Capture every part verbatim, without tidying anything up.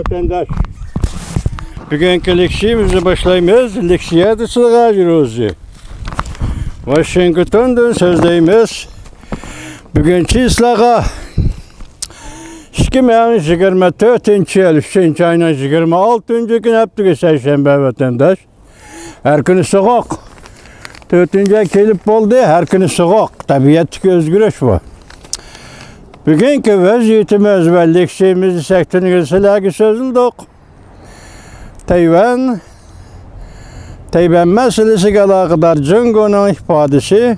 ۋەتەنداش، بۈگۈنكى لېكسىيەمىزنى باشلايمىز. لېكسىيە دېسىلىغاج روزى. ۋاشىنگتوندىن سۆزلەيمىز. بۈگۈن چىسلاغا ئىككى مىڭ يىگىرمە تۆتىنچى يىل، ئۈچىنچى ئاينىڭ يىگىرمە ئالتىنچى كۈنى، ھەپتىگە سەيشەنبە، ۋەتەنداش. ھەر كۈنى سوغۇق. تۆتىنچى ئاي كېلىپ بولدى، ھەر كۈنى سوغۇق. تەبىئەتتىكى ئۆزگىرىش بۇ. بۈگۈنكى ۋەزىيىتىمىز ۋە لېكسىيىمىزنى سەكتىنىگە سىلەرگە سۆزلىدۇق. تەيۋەن، تەيۋەن مەسىلىسىگە ئالاقىدار جۇڭگونىڭ ئىپادىسى،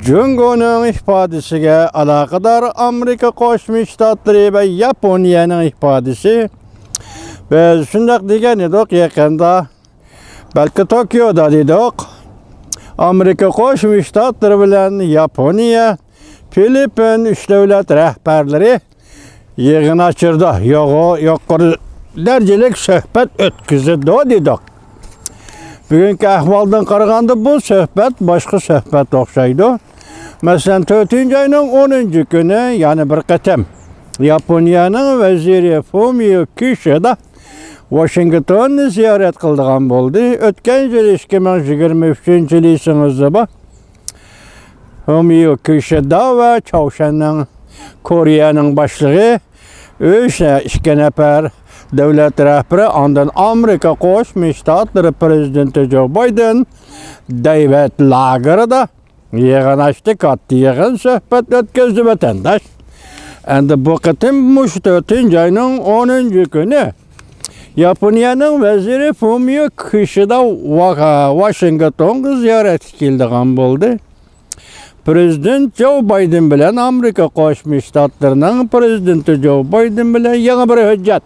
جۇڭگونىڭ ئىپادىسىگە ئالاقىدار ئامېرىكا قوشما شتاتلىرى ۋە ياپونىيەنىڭ ئىپادىسى. بىز شۇنداق دېگەن ئىدۇق يېقىندا. بەلكى توكيودا دېدۇق. ئامېرىكا قوشما شتاتلىرى بىلەن ياپونىيە، فىلىپپىن ئۈچ دۆلەت رەھبەرلىرى يىغىن ئاچىدۇ، يۇقىرى دەرىجىلىك سۆھبەت ئۆتكۈزىدۇ دېدۇق. بۈگۈنكى ئەھۋالدىن قارىغاندا بۇ سۆھبەت باشقا سۆھبەتكە ئوخشايدۇ. مەسىلەن، تۆتىنچى ئاينىڭ ئونىنچى كۈنى يەنە بىر قېتىم ياپونىيەنىڭ ۋەزىرى فۇمىيو كىشىدا ۋاشىنگتوننى زىيارەت قىلىدىغان بولدى. ئۆتكەن يىل ئىككى مىڭ يىگىرمە ئۈچىنچى يىلى ئېسىڭىزدە بار. فۇمىيو كىشىدا ۋە چاۋشيەننىڭ، كورېيەنىڭ باشلىقى، ئۈچ، ئىككى نەپەر دۆلەت رەھبىرى، ئاندىن ئامېرىكا قوشما شتاتلىرى پىرېزىدېنتى جو بايدېن دەيۋەت لاگېرىدا يىغىن ئاچتى، كاتتا يىغىن، سۆھبەت ئۆتكۈزدى ۋەتەنداش. ئەمدى بۇ قېتىم مۇشۇ تۆتىنچى ئاينىڭ ئونىنچى كۈنى ياپونىيەنىڭ ۋەزىرى فۇمىيو كىشىدا ۋا-، ۋاشىنگتونغا زىيارەتكە كېلىدىغان بولدى. پىرېزىدېنت جو بايدېن بىلەن ئامېرىكا قوشما شتاتلىرىنىڭ پىرېزىدېنتى جو بايدېن بىلەن يېڭى بىر ھۆججەت،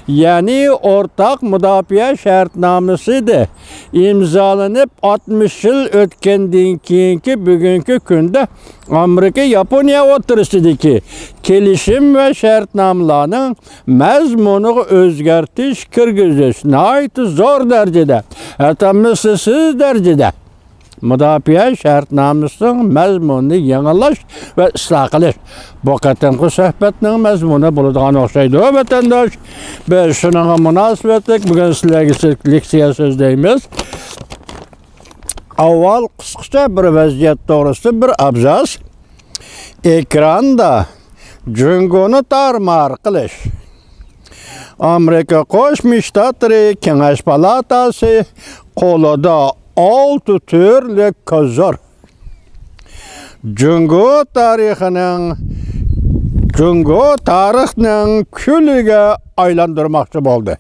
يەنى ئورتاق مۇداپىئە شەرتنامىسى ئىمزالىنىپ، ئاتمىش يىل ئۆتكەندىن كېيىنكى بۈگۈنكى كۈندە ئامېرىكا ياپونىيە ئوتتۇرىسىدىكى كېلىشىم ۋە شەرتنامىلارنىڭ مەزمۇنىغا ئۆزگەرتىش كىرگۈزۈش ناھايىتى زور دەرىجىدە، ھەتتا مىسلىسىز دەرىجىدە مۇداپىئە شەرتنامىسىنىڭ مەزمۇنىنى يېڭىلاش ۋە ئىسلاھ قىلىش بۇ قېتىمقى سۆھبەتنىڭ مەزمۇنى بولىدىغان ئوخشايدۇ، ۋەتەنداش. بىز شۇنىڭغا مۇناسىۋەتلىك بۈگۈن سىلەرگە لېكسىيە سۆزلەيمىز. ئاۋۋال قىسقىچە بىر ۋەزىيەت توغرىسىدا بىر ئابزاس. ئېكراندا جۇڭگونى تارمار قىلىش. ئامېرىكا قوشما شتاتلىرى كېڭەش پالاتاسى قولىدا ئالتە تۈرلۈك كوزۇر. جۇڭگو تارىخىنىڭ، جۇڭگو تارىخنىڭ كۈلىگە ئايلاندۇرماقچى بولدى.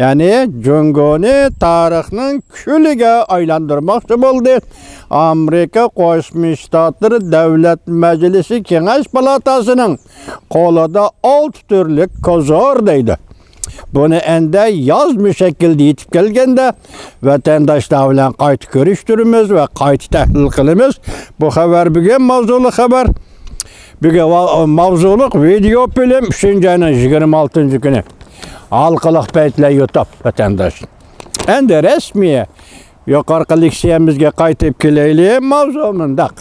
يەنى جۇڭگونى تارىخنىڭ كۈلىگە ئايلاندۇرماقچى بولدى. ئامېرىكا قوشما شتاتلىرى دۆلەت مەجلىسى كېڭەش پالاتاسىنىڭ قولىدا ئالتە تۈرلۈك كوزۇر دەيدۇ. بۇنى ئەندە يازما شەكىلدە يېتىپ كەلگەندە ۋەتەنداشلار بىلەن قايتا كۆرۈشتۈرىمىز ۋە قايتا تەھلىل قىلىمىز. بۇ خەۋەر بۈگۈن ماۋزۇلۇق خەۋەر. بۈگۈن ۋا-، ماۋزۇلۇق ۋىدېئو فىلىم ئۈچىنچى ئاينىڭ يىگىرمە ئالتىنچى كۈنى. ھالقىلىق پەيتلەر يۇتۇپ، ۋەتەنداش. ئەندى رەسمىي يۇقىرىقى لېكسىيەمىزگە قايتىپ كېلەيلى. ماۋزۇ مۇنداق.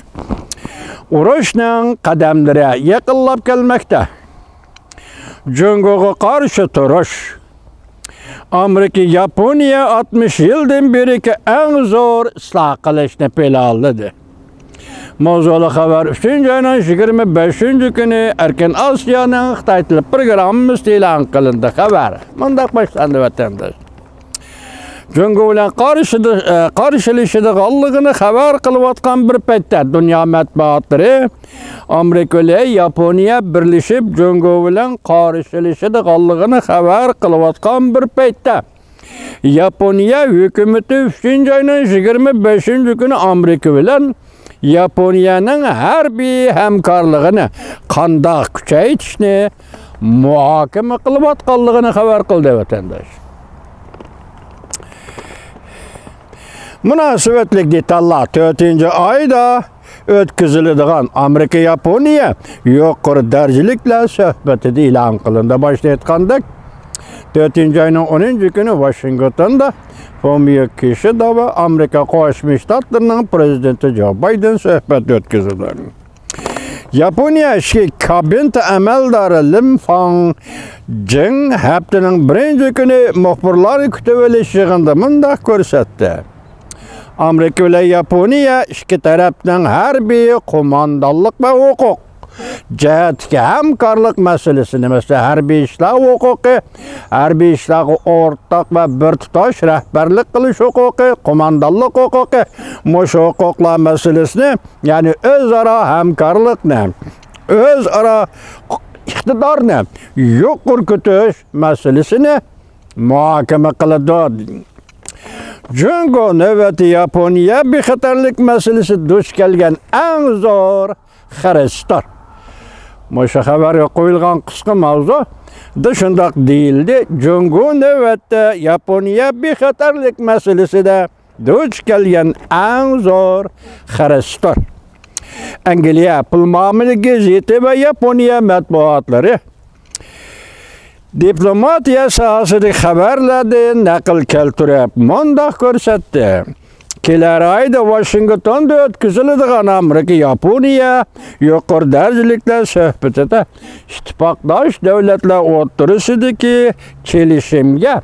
ئۇرۇشنىڭ قەدەملىرى يېقىنلاپ كەلمەكتە. جۇڭگوغا قارشى تۇرۇش. ئامېرىكا ياپونىيە ئاتمىش يىلدىن بېرىكى ئەڭ زور ئىسلاھ قىلىشنى پىلانلىدى. ماۋزۇلۇق خەۋەر ئۈچىنچى ئاينىڭ يىگىرمە بەشىنچى كۈنى ئەركىن ئاسىيانىڭ خىتاي تىلى پروگراممىسىدا ئېلان قىلىندى. خەۋەر مۇنداق باشلاندى، ۋەتەنداش. جۇڭگو بىلەن قارشىدى-، ئە، قارشىلىشىدىغانلىقىنى خەۋەر قىلىۋاتقان بىر پەيتتە، دۇنيا مەتبۇئاتلىرى ئامېرىكا بىلەن ياپونىيە بىرلىشىپ جۇڭگو بىلەن قارشىلىشىدىغانلىقىنى خەۋەر قىلىۋاتقان بىر پەيتتە، ياپونىيە ھۆكۈمىتى ئۈچىنچى ئاينىڭ يىگىرمە بەشىنچى كۈنى ئامېرىكا بىلەن ياپونىيەنىڭ ھەربىي ھەمكارلىقىنى قانداق كۈچەيتىشنى مۇھاكىمە قىلىۋاتقانلىقىنى خەۋەر قىلدى، ۋەتەنداش. مۇناسىۋەتلىك دېتاللار تۆتىنچى ئايدا ئۆتكۈزۈلىدىغان ئامېرىكا ياپونىيە يۇقىرى دەرىجىلىكلەر سۆھبىتىدە ئېلان قىلىندى. باشتا ئېيتقاندەك، تۆتىنچى ئاينىڭ ئونىنچى كۈنى ۋاشىنگتوندا فۇمىيو كىشىدا ۋە ئامېرىكا قوشما شتاتلىرىنىڭ پىرېزىدېنتى جو بايدېن سۆھبەت ئۆتكۈزىدۇ. ياپونىيە ئىچكى كابىنېت ئەمەلدارى لىم فاڭ جىڭ ھەپتىنىڭ بىرىنچى كۈنى مۇخبىرلارنى كۈتۈۋېلىش يىغىنىدا مۇنداق كۆرسەتتى: ئامېرىكا بىلەن ياپونىيە ئىككى تەرەپنىڭ ھەربىي، قوماندانلىق ۋە ھوقۇق جەھەتتىكى ھەمكارلىق مەسىلىسىنى، مەسىلەن، ھەربىي ئىشلار ھوقۇقى، ھەربىي ئىشلارغا ئورتاق ۋە بىر تۇتاش رەھبەرلىك قىلىش ھوقۇقى، قوماندانلىق ھوقۇقى، مۇشۇ ھوقۇقلار مەسىلىسىنى، يەنى ئۆزئارا ھەمكارلىقنى، ئۆزئارا ئىقتىدارنى يۇقىرى كۆتۈرۈش مەسىلىسىنى مۇھاكىمە قىلىدۇ. جۇڭگو نۆۋەتتە ياپونىيە بىخەتەرلىك مەسىلىسى دۇچ كەلگەن ئەڭ زور خىرىستور. مۇشۇ خەۋەرگە قويۇلغان قىسقا ماۋزۇدا شۇنداق دېيىلدى: جۇڭگو نۆۋەتتە ياپونىيە بىخەتەرلىك مەسىلىسىدە دۇچ كەلگەن ئەڭ زور خىرىستور. ئەنگلىيە پۇل مۇئامىلە گېزىتى ۋە ياپونىيە مەتبۇئاتلىرى دىپلوماتىيە ساھەسىدىكى خەۋەرلەردىن نەقىل كەلتۈرۈپ مۇنداق كۆرسەتتى: كېلەر ئايدا ۋاشىنگتوندا ئۆتكۈزۈلىدىغان ئامېرىكا ياپونىيە يۇقىرى دەرىجىلىكلەر سۆھبىتىدە ئىتتىپاقداش دۆلەتلەر ئوتتۇرىسىدىكى كېلىشىمگە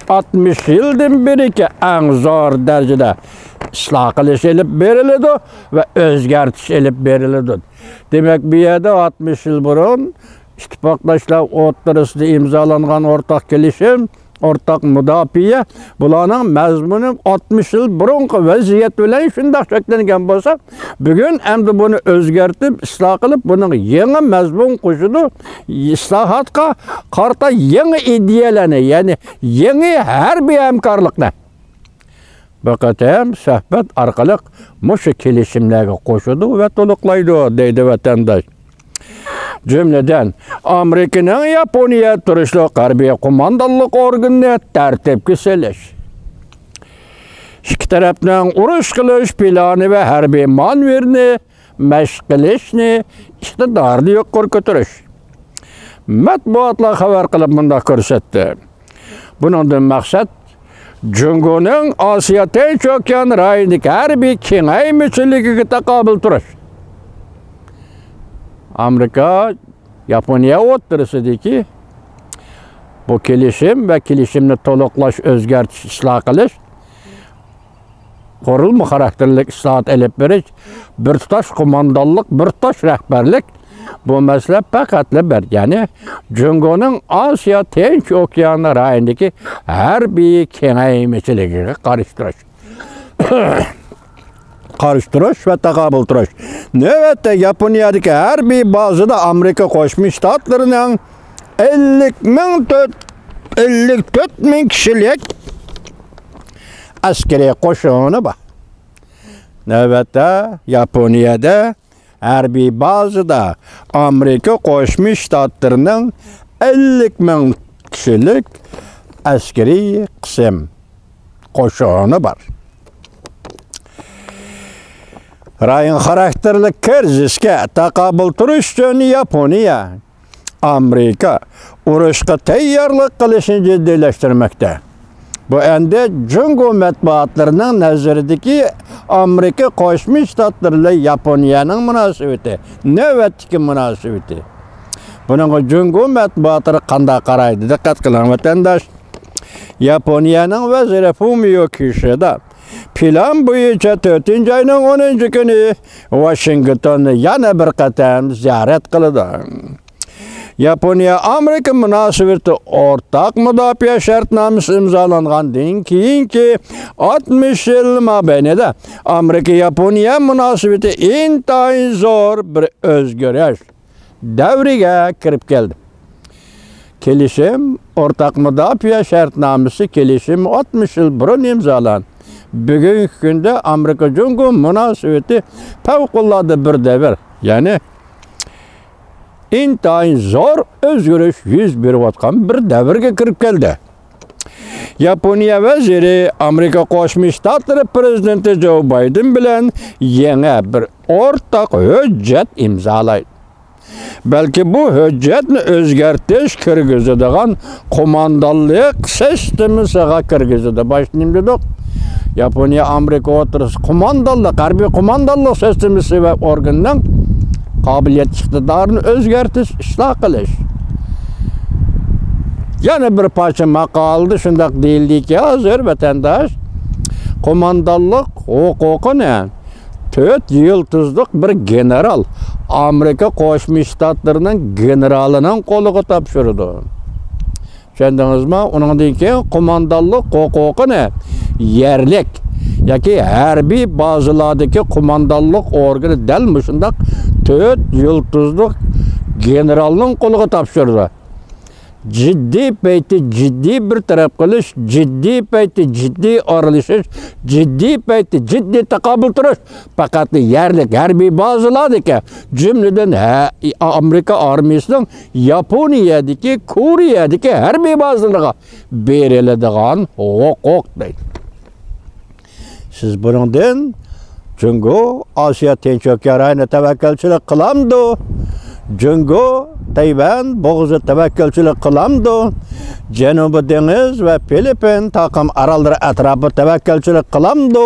ئاتمىش يىلدىن بېرىكى ئەڭ زور دەرىجىدە ئىسلاھ قىلىش ئېلىپ بېرىلىدۇ ۋە ئۆزگەرتىش ئېلىپ بېرىلىدۇ. دېمەك، بۇ يەردە ئاتمىش يىل بۇرۇن ئىتتىپاقداشلار ئوتتۇرىسىدا ئىمزالانغان ئورتاق كېلىشىم، ئورتاق مۇداپىئە، بۇلارنىڭ مەزمۇنى ئاتمىش يىل بۇرۇنقى ۋەزىيەت بىلەن شۇنداق چەكلەنگەن بولسا، بۈگۈن ئەمدى بۇنى ئۆزگەرتىپ، ئىسلاھ قىلىپ، بۇنىڭ يېڭى مەزمۇن قوشىدۇ، ئىسلاھاتقا قارىتا يېڭى ئىدىيەلەرنى، يەنى يېڭى ھەربىي ھەمكارلىقنى بۇ قېتىم سۆھبەت ئارقىلىق مۇشۇ كېلىشىملەرگە قوشىدۇ ۋە تولۇقلايدۇ، دەيدۇ ۋەتەنداش. جۈملىدىن، ئامېرىكىنىڭ ياپونىيە تۇرۇشلۇق ھەربىي قوماندانلىق ئورگىنىنى تەرتىپكە سېلىش، ئىككى تەرەپنىڭ ئۇرۇش قىلىش پىلانى ۋە ھەربىي مانېۋىرنى مەشىق قىلىشنى ئىقتىدارىنى يۇقىرى كۆتۈرۈش. مەتبۇئاتلار خەۋەر قىلىپ مۇنداق كۆرسەتتى: بۇنىڭدىن مەقسەت جۇڭگونىڭ ئاسىيا تىنچ ئوكيان رايونىدىكى ھەربىي كېڭەيمىچىلىكىگە تاقابىل تۇرۇش. ئامېرىكا، ياپونىيە ئوتتۇرىسىدىكى بۇ كېلىشىم ۋە كېلىشىمنى تولۇقلاش، ئۆزگەرتىش، ئىسلاھ قىلىش، قۇرۇلما خاراكتېرلىك ئىسلاھات ئېلىپ بېرىش، بىر تۇتاش قوماندانلىق، بىر تۇتاش رەھبەرلىك، بۇ مەسىلە پەقەتلا بىر، يەنى جۇڭگونىڭ ئاسىيا تىنچ ئوكيان رايونىدىكى ھەربىي كېڭەيمىچىلىكىگە قارشى تۇرۇش. قارشى تۇرۇش ۋە تاقابىل تۇرۇش. نۆۋەتتە ياپونىيەدىكى ھەربىي بازىدا ئامېرىكا قوشما شتاتلىرىنىڭ ئەللىك مىڭ تۆت، ئەللىك تۆت مىڭ كىشىلىك ئەسكىرىي قوشۇنى بار. نۆۋەتتە ياپونىيەدە ھەربىي بازىدا ئامېرىكا قوشما شتاتلىرىنىڭ ئەللىك مىڭ كىشىلىك ئەسكىرىي قىسىم، قوشۇنى بار. رايون خاراكتېرلىك كىرىزىسكە تاقابىل تۇرۇش ئۈچۈن ياپونىيە، ئامېرىكا ئۇرۇشقا تەييارلىق قىلىشنى جىددىيلەشتۈرمەكتە. بۇ ئەمدى جۇڭگو مەتبۇئاتلىرىنىڭ نەزىرىدىكى ئامېرىكا قوشما شتاتلىرى بىلەن ياپونىيەنىڭ مۇناسىۋىتى، نۆۋەتتىكى مۇناسىۋىتى. بۇنىڭغا جۇڭگو مەتبۇئاتلىرى قانداق قارايدۇ؟ دىققەت قىلىڭ، ۋەتەنداش. ياپونىيەنىڭ ۋەزىرى فۇمىيو كىشىدا پىلان بويىچە تۆتىنچى ئاينىڭ ئونىنچى كۈنى ۋاشىنگتوننى يەنە بىر قېتىم زىيارەت قىلىدۇ. ياپونىيە ئامېرىكا مۇناسىۋىتى ئورتاق مۇداپىئە شەرتنامىسى ئىمزالانغاندىن كېيىنكى ئاتمىش يىل مابەينىدە ئامېرىكا ياپونىيە مۇناسىۋىتى ئىنتايىن زور بىر ئۆزگىرىش دەۋرىگە كىرىپ كەلدى. كېلىشىم، ئورتاق مۇداپىئە شەرتنامىسى كېلىشىمى ئاتمىش يىل بۇرۇن ئىمزالاندى. بۈگۈنكى كۈندە ئامېرىكا جۇڭگو مۇناسىۋىتى پەۋقۇلئاددە بىر دەۋر، يەنى ئىنتايىن زور ئۆزگىرىش يۈز بېرىۋاتقان بىر دەۋرگە كىرىپ كەلدى. ياپونىيە ۋەزىرى ئامېرىكا قوشما شتاتلىرى پىرېزىدېنتى جو بايدېن بىلەن يېڭى بىر ئورتاق ھۆججەت ئىمزالايدۇ. بەلكى بۇ ھۆججەتنى ئۆزگەرتىش كىرگۈزىدىغان قوماندانلىق سىستېمىسىغا كىرگۈزىدۇ. باشتا نېمە دېدۇق؟ ياپونىيە ئامېرىكا ئوتتۇرىسىدا قوماندانلىق، ھەربىي قوماندانلىق سىستېمىسى ۋە ئورگىنىنىڭ قابىلىيەت ئىقتىدارىنى ئۆزگەرتىش، ئىسلاھ قىلىش. يەنە بىر پارچە ماقالىدە شۇنداق دېيىلدىكى، ھازىر ۋەتەنداش قوماندانلىق ھوقۇقىنى تۆت يۇلتۇزلۇق بىر گېنېرال، ئامېرىكا قوشما شتاتلىرىنىڭ گېنېرالىنىڭ قولىغا تاپشۇرىدۇ. چۈشەندىڭىزمۇ؟ ئۇنىڭدىن كېيىن قوماندانلىق ھوقۇقىنى يەرلىك ياكى ھەربىي بازىلاردىكى قوماندانلىق ئورگىنى دەل مۇشۇنداق تۆت يۇلتۇزلۇق گېنېرالنىڭ قولىغا تاپشۇرىدۇ. جىددىي پەيتتە جىددىي بىر تەرەپ قىلىش، جىددىي پەيتتە جىددىي ئارىلىشىش، جىددىي پەيتتە جىددىي تاقابىل تۇرۇش پەقەت يەرلىك ھەربىي بازىلاردىكى، جۈملىدىن ھە-، ئامېرىكا ئارمىيىسىنىڭ ياپونىيەدىكى، كورېيەدىكى ھەربىي بازىلىرىغا بېرىلىدىغان ھوقۇق دەيدۇ. سىز بۇنىڭدىن جۇڭگو ئاسىيا تىنچ ئوكيان رايونىغا تەۋەككۈلچىلىك قىلامدۇ؟ جۇڭگو تەيۋەن بوغۇزىغا تەۋەككۈلچىلىك قىلامدۇ؟ جەنۇبىي دېڭىز ۋە فىلىپپىن تاقىم ئاراللىرى ئەتراپىغا تەۋەككۈلچىلىك قىلامدۇ؟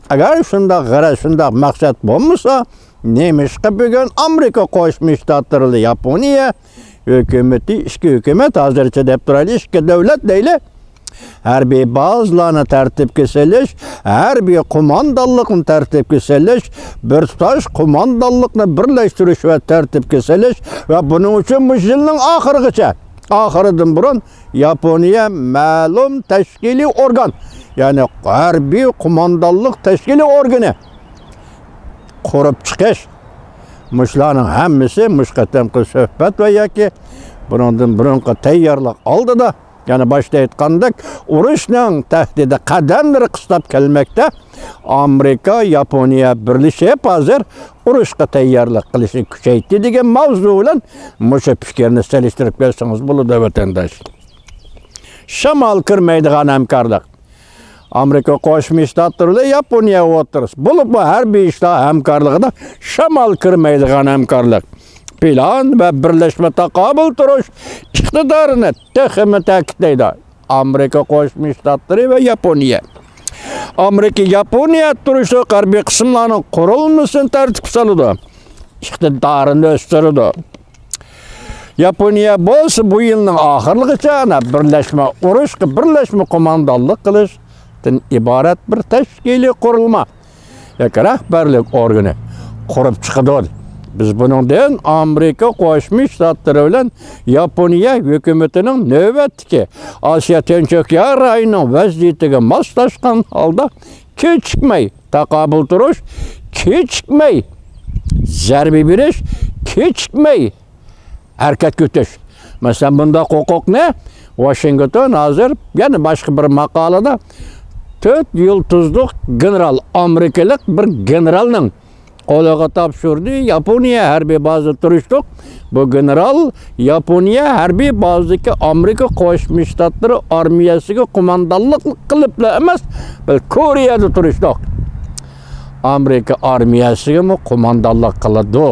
ئەگەر شۇنداق غەرەز، شۇنداق مەقسەت بولمىسا، نېمىشقا بۈگۈن ئامېرىكا قوشما شتاتلىرى، ياپونىيە ھۆكۈمىتى، ئىككى ھۆكۈمەت ھازىرچە دەپ تۇرايلى، ئىككى دۆلەت دەيلى، ھەربىي بازىلارنى تەرتىپكە سېلىش، ھەربىي قوماندانلىقنى تەرتىپكە سېلىش، بىر تۇتاش قوماندانلىقنى بىرلەشتۈرۈش ۋە تەرتىپكە سېلىش ۋە بۇنىڭ ئۈچۈن مۇشۇ يىلنىڭ ئاخىرىغىچە، ئاخىرىدىن بۇرۇن ياپونىيە مەلۇم تەشكىلىي ئورگان، يەنى ھەربىي قوماندانلىق تەشكىلىي ئورگىنى قۇرۇپ چىقىش. مۇشۇلارنىڭ ھەممىسى مۇشۇ قېتىمقى سۆھبەت ۋە ياكى بۇنىڭدىن بۇرۇنقى تەييارلىق ئالدىدا، يەنى باشتا ئېيتقاندەك، ئۇرۇشنىڭ تەھدىتى قەدەملىرى قىستاپ كەلمەكتە. ئامېرىكا، ياپونىيە بىرلىشىپ ھازىر ئۇرۇشقا تەييارلىق قىلىشنى كۈچەيتتى دېگەن ماۋزۇ بىلەن مۇشۇ پىكىرنى سېلىشتۇرۇپ كەلسىڭىز بولىدۇ، ۋەتەنداش. شامال كىرمەيدىغان ھەمكارلىق. ئامېرىكا قوشما شتاتلىرى بىلەن ياپونىيە ئوتتۇرىسى، بولۇپمۇ ھەربىي ئىشلار ھەمكارلىقىدا شامال كىرمەيدىغان ھەمكارلىق. پىلان ۋە بىرلەشمە تاقابىل تۇرۇش ئىقتىدارىنى تېخىمۇ تەكىتلەيدۇ. ئامېرىكا قوشما شتاتلىرى ۋە ياپونىيە. ئامېرىكا، ياپونىيە تۇرۇشلۇق غەربىي قىسىملارنىڭ قۇرۇلمىسىنى تەرتىپكە سالىدۇ. ئىقتىدارىنى ئۆستۈرىدۇ. ياپونىيە بولسا بۇ يىلنىڭ ئاخىرلىغىچە ئەنە بىرلەشمە ئۇرۇشقا بىرلەشمە قوماندانلىق قىلىشتىن ئىبارەت بىر تەشكىلىي قۇرۇلما ياكى رەھبەرلىك ئورگىنى قۇرۇپ چىقىدۇ. بىز بۇنىڭدىن ئامېرىكا قوشما شتاتلىرى بىلەن ياپونىيە ھۆكۈمىتىنىڭ نۆۋەتتىكى ئاسىيا تىنچ ئوكيان رايونىنىڭ ۋەزىيىتىگە ماسلاشقان ھالدا كېچىكمەي تاقابىل تۇرۇش، كېچىكمەي زەربە بېرىش، كېچىكمەي ھەرىكەتكە ئۆتۈش. مەسىلەن، بۇنداق ھوقۇقنى ۋاشىنگتون ھازىر يەنە باشقا بىر ماقالىدا تۆت يۇلتۇزلۇق گېنېرال، ئامېرىكىلىق بىر گېنېرالنىڭ قولىغا تاپشۇردى. ياپونىيە ھەربىي بازىدا تۇرۇشلۇق بۇ گېنېرال ياپونىيە ھەربىي بازىدىكى ئامېرىكا قوشما شتاتلىرى ئارمىيەسىگە قوماندانلىق قىلىپلا ئەمەس، بەلكى كورېيەدە تۇرۇشلۇق ئامېرىكا ئارمىيەسىگىمۇ قوماندانلىق قىلىدۇ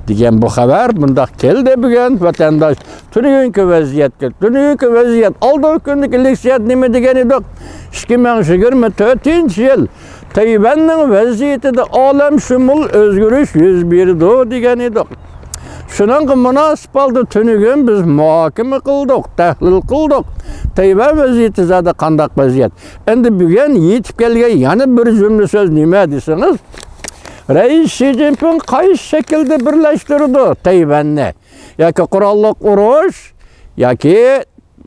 دېگەن بۇ خەۋەر مۇنداق كەلدى بۈگۈن، ۋەتەنداش. تۈنۈگۈنكى ۋەزىيەتكە، تۈنۈگۈنكى ۋەزىيەت، ئالدىنقى كۈندىكى لېكسىيەدە نېمە دېگەن ئىدۇق؟ ئىككى مىڭ يىگىرمە تۆتىنچى يىل تەيۋەننىڭ ۋەزىيىتىدە ئالەمشۇمۇل ئۆزگىرىش يۈز بېرىدۇ دېگەن ئىدۇق. شۇنىڭغا مۇناسىپ ھالدا تۈنۈگۈن بىز مۇھاكىمە قىلدۇق، تەھلىل قىلدۇق. تەيۋەن ۋەزىيىتى زادى قانداق ۋەزىيەت؟ ئەمدى بۈگۈن يېتىپ كەلگەن يەنە بىر جۈملە سۆز نېمە دېسىڭىز، رەئىس شى جىنپىڭ قايسى شەكىلدە بىرلەشتۈرىدۇ تەيۋەننى؟ ياكى قوراللىق ئۇرۇش، ياكى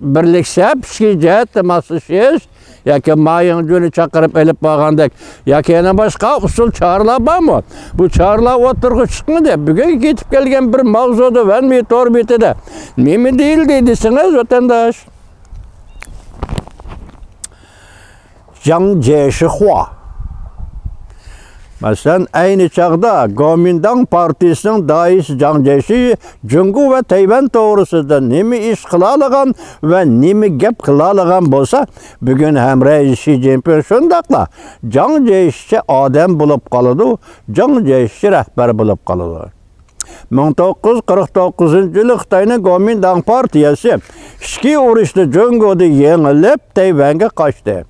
بىرلىكسە پىسخىك جەھەتتە ماسلىشىش ياكى ما يىڭجۈنى چاقىرىپ ئېلىپ بارغاندەك ياكى يەنە باشقا ئۇسۇل چارىلەر بارمۇ؟ بۇ چارىلەر ئوتتۇرىغا چىقمىدى. بۈگۈنگە يېتىپ كەلگەن بىر ماۋزۇدا ۋەنمېي تور بېتىدە نېمە دېيىلدى دېسىڭىز، ۋەتەنداش. جاڭ جيېشى خۇا. مەسىلەن، ئەينى چاغدا گومىنداڭ پارتىيىسىنىڭ دائىسى جاڭ جيېشى جۇڭگو ۋە تەيۋەن توغرىسىدا نېمە ئىش قىلالىغان ۋە نېمە گەپ قىلالىغان بولسا، بۈگۈن ھەم رەئىس شى جىنپىڭ شۇنداقلا جاڭ جيېشىچە ئادەم بولۇپ قالىدۇ، جاڭ جيېشىچە رەھبەر بولۇپ قالىدۇ. مىڭ توققۇز يۈز قىرىق توققۇزىنچى يىلى خىتاينىڭ گومىنداڭ پارتىيەسى ئىچكى ئۇرۇشتا جۇڭگودىن يېڭىلىپ، تەيۋەنگە قاچتى.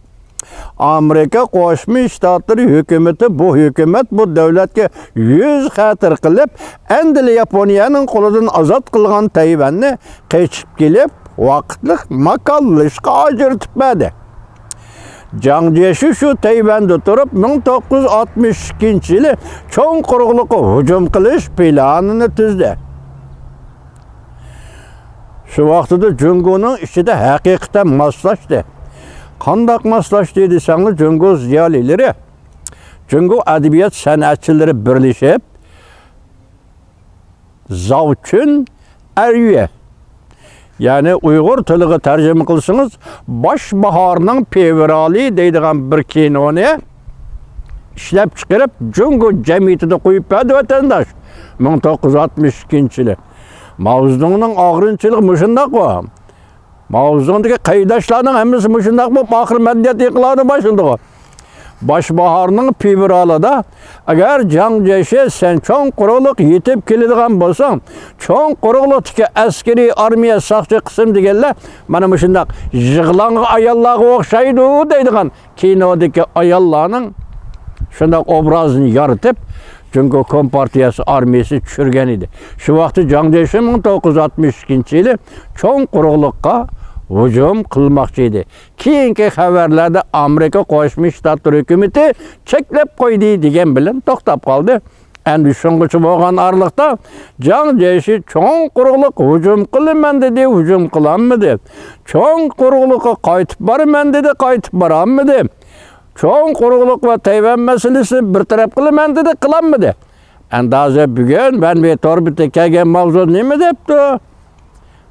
ئامېرىكا قوشما شتاتلىرى ھۆكۈمىتى بۇ ھۆكۈمەت بۇ دۆلەتكە يۈز خەتىر قىلىپ، ئەمدىلا ياپونىيەنىڭ قولىدىن ئازاد قىلغان تەيۋەننى قېچىپ كېلىپ، ۋاقىتلىق ماكانلىشىشقا ئاجرىتىپ بەردى. جاڭ جيېشى شۇ تەيۋەندە تۇرۇپ، مىڭ توققۇز يۈز ئاتمىش ئىككىنچى يىلى چوڭ قۇرۇقلۇققا ھۇجۇم قىلىش پىلانىنى تۈزدى. شۇ ۋاقتىدا جۇڭگونىڭ ئىچىدە ھەقىقەتەن ماسلاشتى. قانداق ماسلاشتى دېسەڭلار، جۇڭگو زىيالىيلىرى، جۇڭگو ئەدەبىيات سەنئەتچىلىرى بىرلىشىپ، زاۋچۈن ئەريۈ، يەنى ئۇيغۇر تىلىغا تەرجىمە قىلسىڭىز، باش باھارنىڭ پىۋىرالى دەيدىغان بىر كىنونى ئىشلەپ چىقىرىپ، جۇڭگو جەمئىيىتىدە قويۇپ بەردى، ۋەتەنداش. مىڭ توققۇز يۈز ئاتمىش ئىككىنچى يىلى. ماۋزېدۇڭنىڭ ئاغرىنچىلىقى مۇشۇنداققۇ. ماۋزېدۇڭدىكى قېرىنداشلارنىڭ ھەممىسى مۇشۇنداق بولۇپ، ئاخىر مەدەنىيەت ئىنقىلابىنى باشلىدىغۇ. باش باھارنىڭ پىۋىرالىدا، ئەگەر جاڭ جيېشى، سەن چوڭ قۇرۇقلۇق يېتىپ كېلىدىغان بولساڭ، چوڭ قۇرۇقلۇقتىكى ئەسكىرىي، ئارمىيە، ساقچى قىسىم دېگەنلەر مانا مۇشۇنداق يىغلاڭغا، ئاياللارغا ئوخشايدۇ دەيدىغان كىنودىكى ئاياللارنىڭ شۇنداق ئوبرازىنى يارىتىپ، جۇڭگو كومپارتىيەسى ئارمىيىسى چۈشۈرگەن ئىدى. شۇ ۋاقىتتا جاڭ جيېشى مىڭ توققۇز يۈز ئاتمىش ئىككىنچى يىلى چوڭ قۇرۇقلۇققا ھۇجۇم قىلماقچى ئىدى. كېيىنكى خەۋەرلەردە ئامېرىكا قوشما شتاتلىرى ھۆكۈمىتى چەكلەپ قويدى دېگەن بىلەن توختاپ قالدى. ئەمدى شۇڭغىچە بولغان ئارىلىقتا جاڭ جيېشى چوڭ قۇرۇقلۇق ھۇجۇم قىلىمەن دېدى، ھۇجۇم قىلالمىدى. چوڭ قۇرۇقلۇققا قايتىپ بارىمەن دېدى، قايتىپ بارالمىدى. چوڭ قۇرۇقلۇق ۋە تەيۋەن مەسىلىسىنى بىر تەرەپ قىلىمەن دېدى، قىلالمىدى. ئەمدى ھازىر بۈگۈن ۋەنۋېي تور بېتىگە كەلگەن ماۋزېدۇڭ نېمە دەپتۇ؟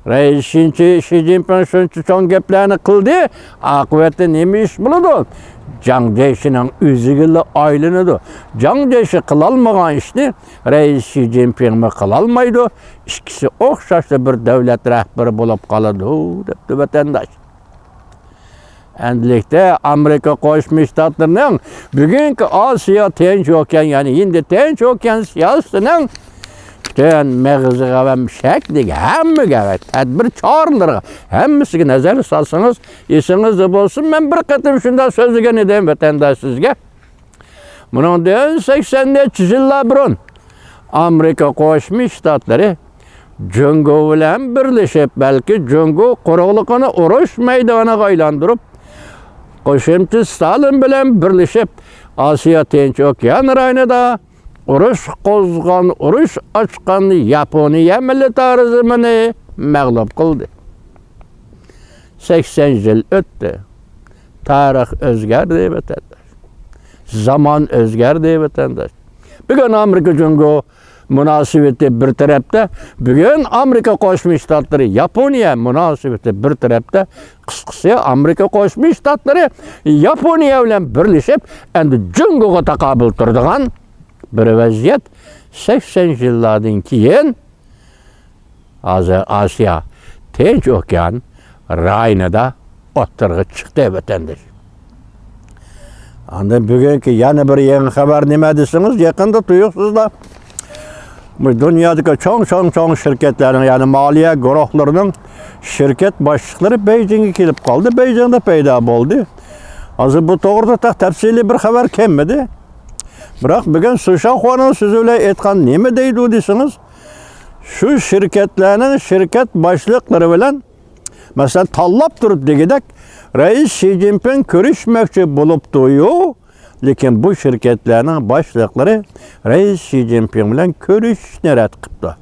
رەئىس شىنچى-، شى جىنپىڭ شۇنچە چوڭ گەپلەرنى قىلدى، ئاقىۋەتتە نېمە ئىش بولىدۇ؟ جاڭ جيېشىنىڭ ئۆزىگىلا ئايلىنىدۇ. جاڭ جيېشى قىلالمىغان ئىشنى رەئىس شى جىنپىڭمۇ قىلالمايدۇ. ئىككىسى ئوخشاشلا بىر دۆلەت رەھبىرى بولۇپ قالىدۇ، دەپتۇ ۋەتەنداش. ئەمدىلىكتە ئامېرىكا قوشما شتاتلىرىنىڭ بۈگۈنكى ئاسىيا تىنچ ئوكيان، يەنى ھىندى تىنچ ئوكيان سىياسىتىنىڭ پۈتۈن مېغىزىغا ۋە شەكلىگە، ھەممىگە ۋە تەدبىر چارىلىرىغا، ھەممىسىگە نەزەر سالسىڭىز، ئېسىڭىزدە بولسۇن، مەن بىر قېتىم شۇنداق سۆزلىگەن ئىدىم، ۋەتەنداش، سىزگە. مۇنىڭدىن سەكسەن نەچچە يىللار بۇرۇن ئامېرىكا قوشما شتاتلىرى جۇڭگو بىلەن بىرلىشىپ، بەلكى جۇڭگو قۇرۇقلۇقىنى ئۇرۇش مەيدانىغا ئايلاندۇرۇپ، قوشۇمچە ستالىن بىلەن بىرلىشىپ، ئاسىيا تىنچ ئوكيان رايونىدا ئۇرۇش قوزغىغان، ئۇرۇش ئاچقان ياپونىيە مىلىتارىزمىنى مەغلۇپ قىلدى. سەكسەن يىل ئۆتتى. تارىخ ئۆزگەردى، ۋەتەنداش. زامان ئۆزگەردى، ۋەتەنداش. بۈگۈن ئامېرىكا جۇڭگو مۇناسىۋىتى بىر تەرەپتە، بۈگۈن ئامېرىكا قوشما شتاتلىرى ياپونىيە مۇناسىۋىتى بىر تەرەپتە. قىسقىسى، ئامېرىكا قوشما شتاتلىرى ياپونىيە بىلەن بىرلىشىپ، ئەمدى جۇڭگوغا تاقابىل تۇرىدىغان بىر ۋەزىيەت سەكسەن يىللاردىن كېيىن ھازىر ئاسىيا، تىنچ ئوكيان رايونىدا ئوتتۇرىغا چىقتى، ۋەتەنداش. ئاندىن بۈگۈنكى يەنە بىر يېڭى خەۋەر نېمە دېسىڭىز، يېقىندا تۇيۇقسىزلا بۇ دۇنيادىكى چوڭ، چوڭ، چوڭ شىركەتلەرنىڭ، يەنى مالىيە گۇرۇھلىرىنىڭ شىركەت باشلىقلىرى بېيجىڭغا كېلىپ قالدى، بېيجىڭدا پەيدا بولدى. ھازىر بۇ توغرىدا تېخى تەپسىلىي بىر خەۋەر كەلمىدى. بىراق بۈگۈن سۇ شاۋخۇنىڭ سۆزى بىلەن ئېيتقان نېمە دەيدۇ دېسىڭىز، شۇ شىركەتلەرنىڭ شىركەت باشلىقلىرى بىلەن، مەسىلەن، تاللاپ تۇرۇپ دېگۈدەك، رەئىس شى جىنپىڭ كۆرۈشمەكچى بولۇپتۇ-يۇ، لېكىن بۇ شىركەتلەرنىڭ باشلىقلىرى رەئىس شى جىنپىڭ بىلەن كۆرۈشۈشنى رەت قىپتۇ.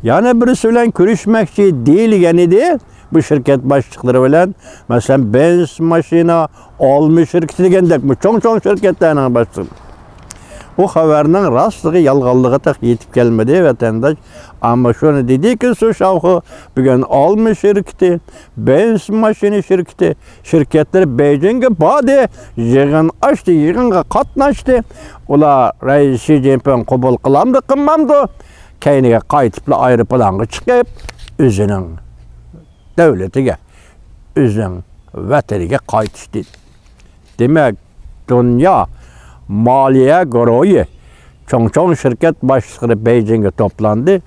يەنە بىرسى بىلەن كۆرۈشمەكچى دېيىلگەن ئىدى. بۇ شىركەت باشلىقلىرى بىلەن، مەسىلەن، بېنز ماشىنا، ئالما شىركىتى دېگەندەك، بۇ چوڭ-چوڭ شىركەتلەرنىڭ باشلىقى. بۇ خەۋەرنىڭ راستلىقى، يالغانلىقى تېخى يېتىپ كەلمىدى، ۋەتەنداش. ئەمما شۇنى دېدىكى، سۇ شاۋخۇ بۈگۈن ئالما شىركىتى، بېنز ماشىنا شىركىتى، شىركەتلىرى بېيجىڭغا باردى، يىغىن ئاچتى، يىغىنغا قاتناشتى. ئۇلار رەئىس شى جىنپىڭ قوبۇل قىلامدۇ، قىلمامدۇ، كەينىگە قايتىپلا ئايروپىلانغا چىقىپ، ئۆزىنىڭ دۆلىتىگە، ئۆزىنىڭ ۋەتىنىگە قايتىشتى. دېمەك، دۇنيا مالىيە گۇرۇھى، چوڭ-چوڭ شىركەت باشلىقلىرى بېيجىڭغا توپلاندى.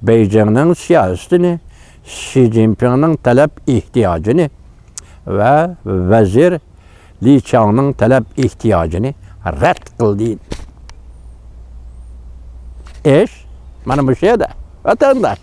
بېيجىڭنىڭ سىياسىتىنى، شى جىنپىڭنىڭ تەلەپ ئېھتىياجىنى ۋە ۋەزىر لى چاڭنىڭ تەلەپ ئېھتىياجىنى رەت قىلدى. ئىش مانا مۇشۇ يەردە، ۋەتەنداش.